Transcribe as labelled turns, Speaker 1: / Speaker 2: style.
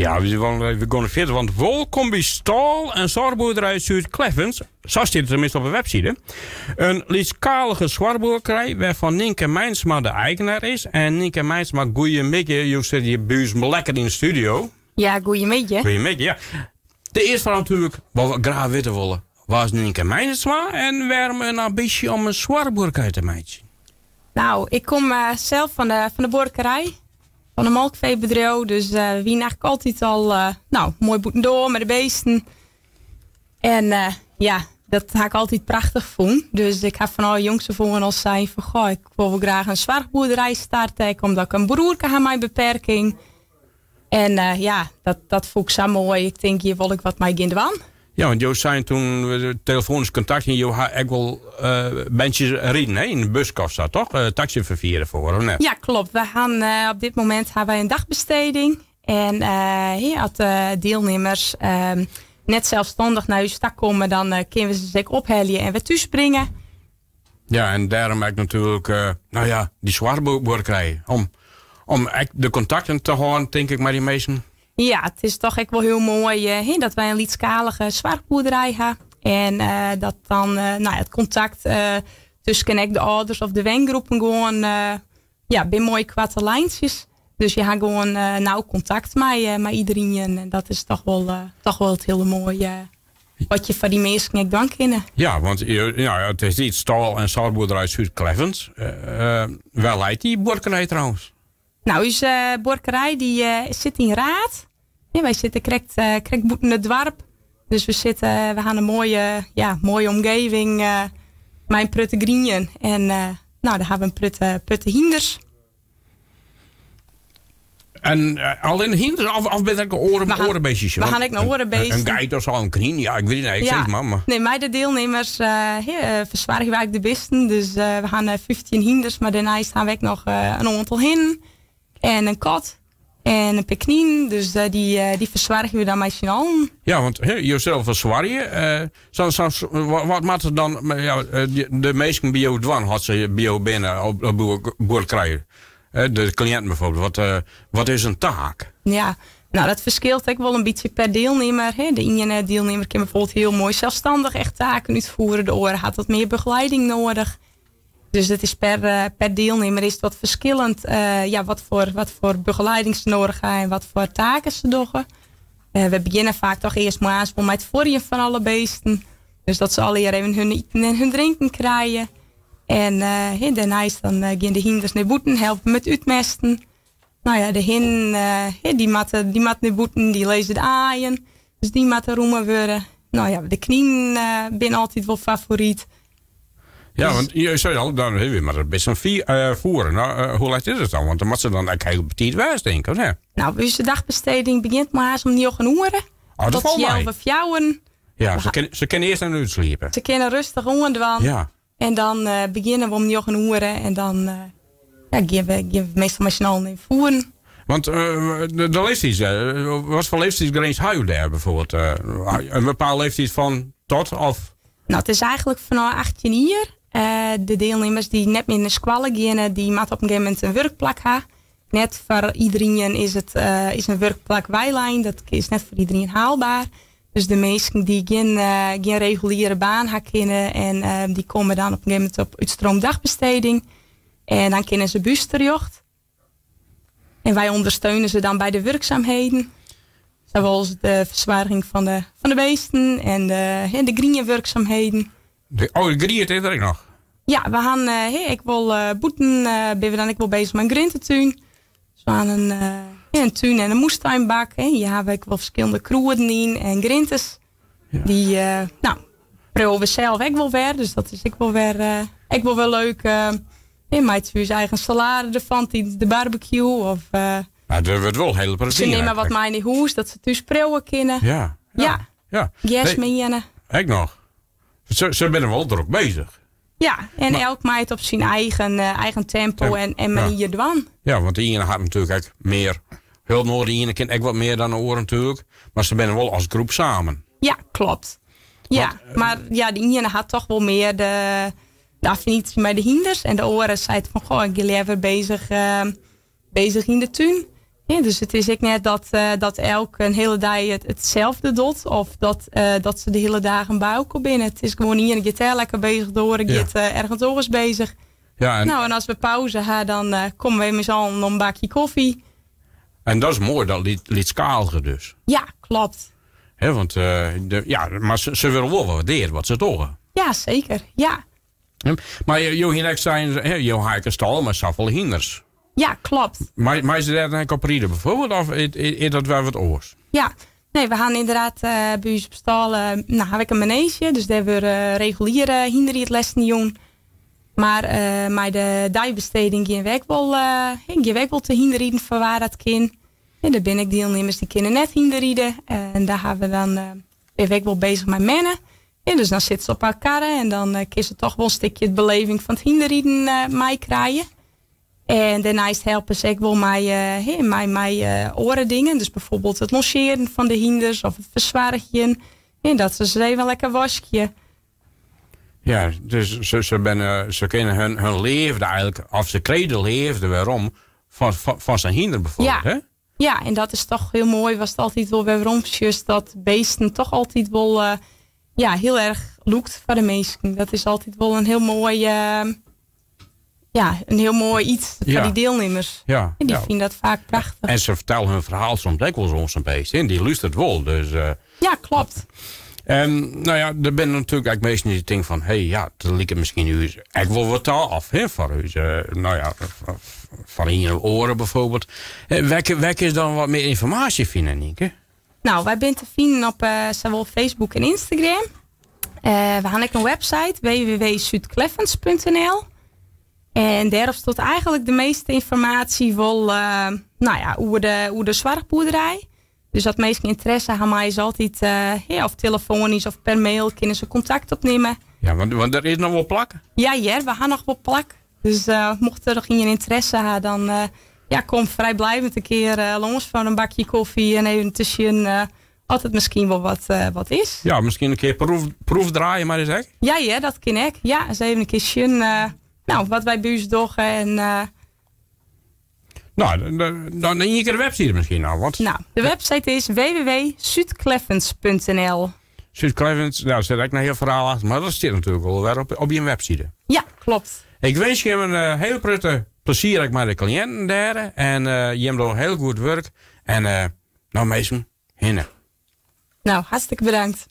Speaker 1: Ja, we geane fierder, want wolkom by Stâl en Soarchboerderij Súd-Kleffens. Sa stiet it teminsten op de webside. In lytsskalige soarchboerderij wêrfan Nynke Meinsma de eigener is. En Nynke Meinsma, goeiemiddei. Jo sitte hjir by ús lekker yn de studio.
Speaker 2: Ja, goeiemiddei.
Speaker 1: Goeiemiddei, ja. De earste fraach natuerlik, wat we graach witte wolle. Wa is Nynke Meinsma en wêrom in ambysje om in soarchboerderij te meitsjen?
Speaker 2: Nou, ik kom sels fan de buorkerij. Fan in molkfeebedriuw. Dus we wiene eigentlik altyd al nou, moai bûtendoar mei de beesten. En ja, dat ha ik altyd prachtich fûn. Dus ik ha fan ôf jongs af oan al sein fan goh, ik wol wol graach in soarchboerderij starte. Ek omdat ik in broerke ha mei in beperking. En ja, dat fûn ik sa moai. Ik tink, hjir wol ik wat mei gean dwaan.
Speaker 1: Ja, want jo seinen toen we telefoanysk kontakt hiene, jo ha ek wol berntsjes riden, hè? Yn in buske of sa, toch? Taxi ferfier derfoar, of net?
Speaker 2: Ja, klopt. We han, op dit momint ha wy in dagbesteding. En as de dielnimmers net selsstannich nei ús ta komme, dan kinne we se ek ophelje en wer thús bringe.
Speaker 1: Ja, en dêrom ek natuerlik, nou ja, dy soarchbuorkerij. Om ek de kontakten te hâlden, tink ik, mei dy minsken.
Speaker 2: Ja, it is toch ek wol hiel moai dat wy in lytsskalige soarchboerderij ha. En dat dan nou, it kontakt tusken ek de âlders of de wengroepen gewoan, ja, binne moaie koarte lijntsjes. Dus je ha gewoan nau kontakt mei iderien. En dat is toch wol it hiele moaie wat je foar dy minsken ek dwaan kinne.
Speaker 1: Ja, want ja, it is yts Stâl en Soarchboerderij Súd-Kleffens. Wêr leit dy buorkerij trouwens?
Speaker 2: Nou, ús buorkerij dy sit yn Raard. Ja, wy sitte krekt bûten it doarp. Dus we ha in moaie, ja, moaie omgeving mei in protte grien. En nou, dêr ha we in protte hynders.
Speaker 1: En allinnich hynders of binne der ek oare beestjes?
Speaker 2: We ha ek noch oare
Speaker 1: beesten. In geit of sa, in knyn, ja, ik wit it net, ik sis mar. Maar.
Speaker 2: Nee, mei de dielnimmers fersoargje wy ek de bisten. Dus we ha 15 hynders, mar dêrneist ha we ek noch in oantal hinnen. En in kat. En in pear kninen. Dus dy fersoargje we dan mei syn allen.
Speaker 1: Ja, want he, josels fersoargje. Wat moatte dan, ja, de minsken by jo dwaan as se by jo binne op buorkerij? De kliïnten bijvoorbeeld. Wat is in taak?
Speaker 2: Ja, nou, dat ferskilt ek wol in bytsje per dielnimmer. Hè. De iene dielnimmer kin bijvoorbeeld hiel moai selsstannich echt taken útfiere. De oare hat wat mear begelieding nedich. Dus it is per dielnimmer is it wat ferskillend, ja, watfoar begelieding se nedich ha en watfoar taken se dogge. We begjinne faak toch earst moarns wol mei it fuorjen fan alle beesten. Dus dat se allegear even hun iten en hun drinken krije. En dêrneist dan gean de hynders nei bûten, helpe met útmesten. Nou ja, de hinnen dy moatte nei bûten, dy lizze de aaien. Dus dy moatte rûme wurde. Nou ja, de kninen binne altyd wol favoryt.
Speaker 1: Ja, want jo sei al, dan we moatte bist in voeren. Nou, hoe let is it dan? Want dan moatte se dan ek hiel betiid wêze, tink ik, of net?
Speaker 2: Nou, ús dagbesteding begjint moarns om 9 oere.
Speaker 1: Oh, dat
Speaker 2: Tot
Speaker 1: falt mei.
Speaker 2: 3.30.
Speaker 1: Ja, se kinne earst even útsliepe.
Speaker 2: Se kinne rêstich oandwaan. En dan begjinne we om 9 oere en dan ja, gean we meastal mei syn allen even voeren.
Speaker 1: Want de leeftiid, watfoar leeftydsgrins ha jo dêr bijvoorbeeld? In bepaalde leeftiid fan tot of?
Speaker 2: Nou, it is eigentlik fanôf 18 jier. De dielnimmers dy't net mear nei skoalle geane, dy moatte op in gegeven momint in wurkplak ha. Net foar iderien is in wurkplak weilein. Dat is net foar iderien haalber. Dus de minsken dy't gjin reguliere baan ha kinne en dy komme dan op in gegeven momint op útstroomdagbesteding. En dan kinne se by ús terjocht. En wy ûndersteune se dan by de wurksumheden. Sawol de fersoarging fan de beesten en de grienwurksumheden.
Speaker 1: Oh, de grien is der ek noch?
Speaker 2: Ja, we ha ek wol bûten, binne we dan ek wol beuzich mei in grientetún. Dus we ha in tún en in moestuinbak. Hè. Hjir ha we ek wol ferskillende krûden yn en grientes. Dy nou, priuwe we sels ek wol wer. Dus dat is ek wol wer leuk. Meitsje we ús eigen salade derfan tidens de barbecue. Of,
Speaker 1: Ja, dat wurdt wol hiel
Speaker 2: Se
Speaker 1: plezier
Speaker 2: nimme wat
Speaker 1: eigentlik.
Speaker 2: mei nei hûs, dat se thús priuwe kinne.
Speaker 1: Nee,
Speaker 2: Gersmeane.
Speaker 1: ek noch. Se binne wol drok beuzich.
Speaker 2: Ja, en elk mei it op syn eigen tempo en manier dwaan.
Speaker 1: Ja, want de iene hat natuerlik ek mear help nedich. De iene kin ek wat mear dan de oare natuerlik. Mar se binne wol as groep samen.
Speaker 2: Ja, kloppet. Ja, mar ja, de iene hat toch wol mear de affiniteit mei de hynders. En de oare seit fan, goh, ik gean leaver bezich yn de tún. Dus it is ek net dat, dat elk in hiele dei itselde docht of dat se de hiele dagen by elkoar binne. It is gewoan ien giet dêr lekker bezich, de oare giet ergens oars bezich.
Speaker 1: Ja, en,
Speaker 2: Nou, en as we pauze ha, dan komme we mei s'n allen om in bakje kofje.
Speaker 1: En dat is moai, dat lytsskalige dus.
Speaker 2: Ja, kloppet.
Speaker 1: Hè, want, ja, mar se wurde wol wurdearre wat se dogge.
Speaker 2: Ja, seker. Ja.
Speaker 1: Mar jo hiene ek sein, hè, jo ha ek in stâl mei safolle hynders.
Speaker 2: Ja, kloppet.
Speaker 1: Mei se dêr dan ek op ride bijvoorbeeld, of is dat wer wat oars?
Speaker 2: Ja, nee, we ha ynderdaad by ús op stâl, nou, ha ik in maneezje, dus dêr wurde reguliere hynderrydlessen jûn. Mar mei de deibesteding gean we ek wol, gean we ek wol te hynderriden foar wa dat kin. En der binne ek dielnimmers dy kinne net hynderride. En dêr ha we dan, binne we ek wol bezich mei mennen. En dus dan sitte se op har karre en dan kinne se toch wol in stikje it beleving fan it hynderriden meikrije. En dêrneist helpe se ek wol mei oare dingen. Dus bijvoorbeeld it longearen fan de hynders of it fersoargjen. En dat se se even lekker waskje.
Speaker 1: Ja, dus se kinne hun leafde eigentlik, of se krije de leafde werom fan sa'n hynder bijvoorbeeld,
Speaker 2: Ja.
Speaker 1: hè?
Speaker 2: Ja, en dat is toch hiel moai, watst altyd wol wer werom sjochst, dat beesten toch altyd wol, ja, hiel erch lûkt foar de minsken. Dat is altyd wol in hiel moai, ja, in hiel moai yts foar dy dielnimmers. En dy fine dat faak prachtich.
Speaker 1: En se fertelle hun ferhaal soms ek wol oan sa'n beest, hè? Dy lústeret wol, dus.
Speaker 2: Ja, kloppet.
Speaker 1: En, nou ja, der binne natuerlik ek minsken dy't tinke fan, hey, ja, dat liket miskien ús ek wol wat ta, of hè, foar ús, nou ja, foar ien of oare bijvoorbeeld. Wêr kinst dan wat mear ynformaasje fine, Nynke?
Speaker 2: Nou, wy binne te finen op sawol Facebook en Instagram. We ha ek in website, www.zuidkleffens.nl. En dêrop stiet eigentlik de measte ynformaasje wol, nou ja, oer de soarchboerderij. Dus as minsken ynteresse ha, meie se altyd, ja, of telefoanysk of per mail kinne se kontakt opnimme.
Speaker 1: Ja, want der is noch wol plak?
Speaker 2: Ja, hear, we ha noch wol plak. Dus mocht der noch ien ynteresse ha, dan ja, kom frijbliuwend in kear lâns foar in bakje kofje en even te sjen oft it miskien wol wat is.
Speaker 1: Ja, miskien in kear proefdraaie mar ris ek?
Speaker 2: Ja, hear, dat kin ek. Ja, ris even in kear sjen, nou, wat wy by ús dogge en
Speaker 1: Nou, dan ien kear de webside miskien nou. Want
Speaker 2: Nou, de website is www.zuidkleffens.nl.
Speaker 1: Zuidkleffens, nou, sit ek in hiel ferhaal achter, mar dat stiet natuerlik wol wer op je webside.
Speaker 2: Ja, kloppet.
Speaker 1: Ik winsk jim in hiel protte plezier ek mei de kliïnten dêr. En jim dogge hiel goed wurk. En nou minsken, hinne.
Speaker 2: Nou, hartstikke bedankt.